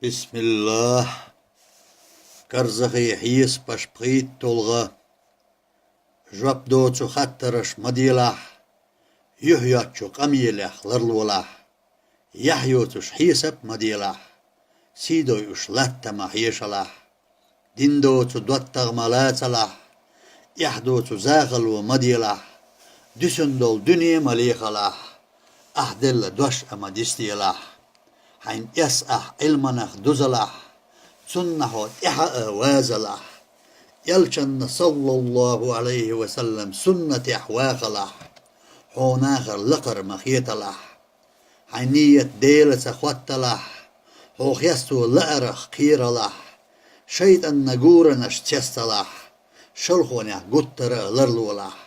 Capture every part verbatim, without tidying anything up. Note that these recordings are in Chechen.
Бисмиллахь. Карзахий хьесапаш пхийтталгӀа. Жоп доцу хаттараш ма делахь, юхь йоцчу къамелех ларлолахь. Яхь йоцуш хьесап ма делахь, сий дойуш латта ма хьешалахь. Дин доцу доттагӀа ма лацалахь, эхь доцу захало ма делахь, дуьсун долу дуьне ма лехалахь, ахь делла дош а ма дисделахь. Хьайн эс ахь Ӏилманах дузалахь, цунна хьо тӀаьхьа а вазалахь. Элчанна, саллаллаху Ӏалайхи ва саллам, суннатехь вахалахь, хьо нахар лакхара ма хеталахь. Хьайн ният Дела ца хӀотталахь, хьо хесто лаарах кхералахь, шайтӀанна гуранаш цесталахь, шалхонех гуттара а ларлолахь.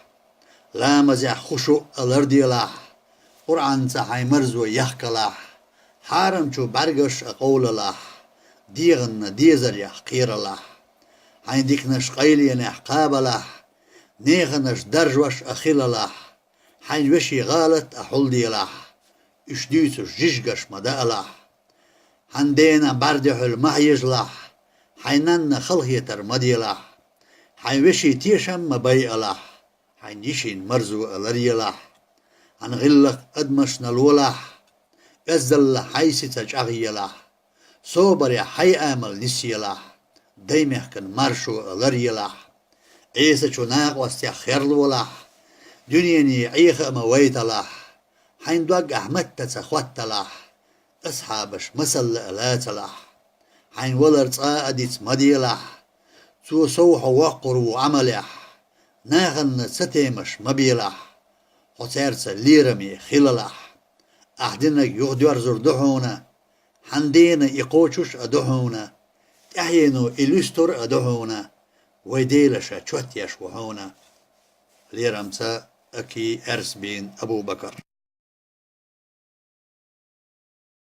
Ламазехь хушуъ а ларделахь, Къуръанца хьайн марзо яхкалахь, хьарамчу бӀаьргаш а къовлалахь, дегӀанна дезарех кхералахь. Хьайн диканаш къайленех кхабалахь, неханаш даржош а хилалахь, хьайн вешин гӀалат а хьулделахь, уьш дуьйцуш жижигаш ма даалахь. Хьан дена бӀаьрдехьуьл ма хьежалахь, хьайн нанна халахетар ма делахь. Хьайн вешин тешам ма байалахь, хьайн йишин марзо а ларъелахь. Хьан гӀиллакх адамашна лолахь, оьзданлла хьайн сица чӀагӀъелахь. Собарехь хьайн амал нисъелахь, даймехкан маршо а ларъелахь. Ӏесачу накъостех херлолахь, дуьнене Ӏеха а ма вайталахь, хьайн дог ахь матта ца хӀотталахь, асхьабаш масалла а лацалахь. Хьайн валар цкъа а диц ма делахь, цо сов хьо воккхур ву Ӏамалехь, нахана цатемаш ма белахь, хьо цаьрца лераме хилалахь. Ахь динарг юхадоьрзур ду хьуна, хьан дена и кхочуш а ду хьуна, тӀаьхьено и луьстур а ду хьуна, вай Дела ша чот еш ву хьуна. Лерамца Аки Эрсбин Абу-Бакар.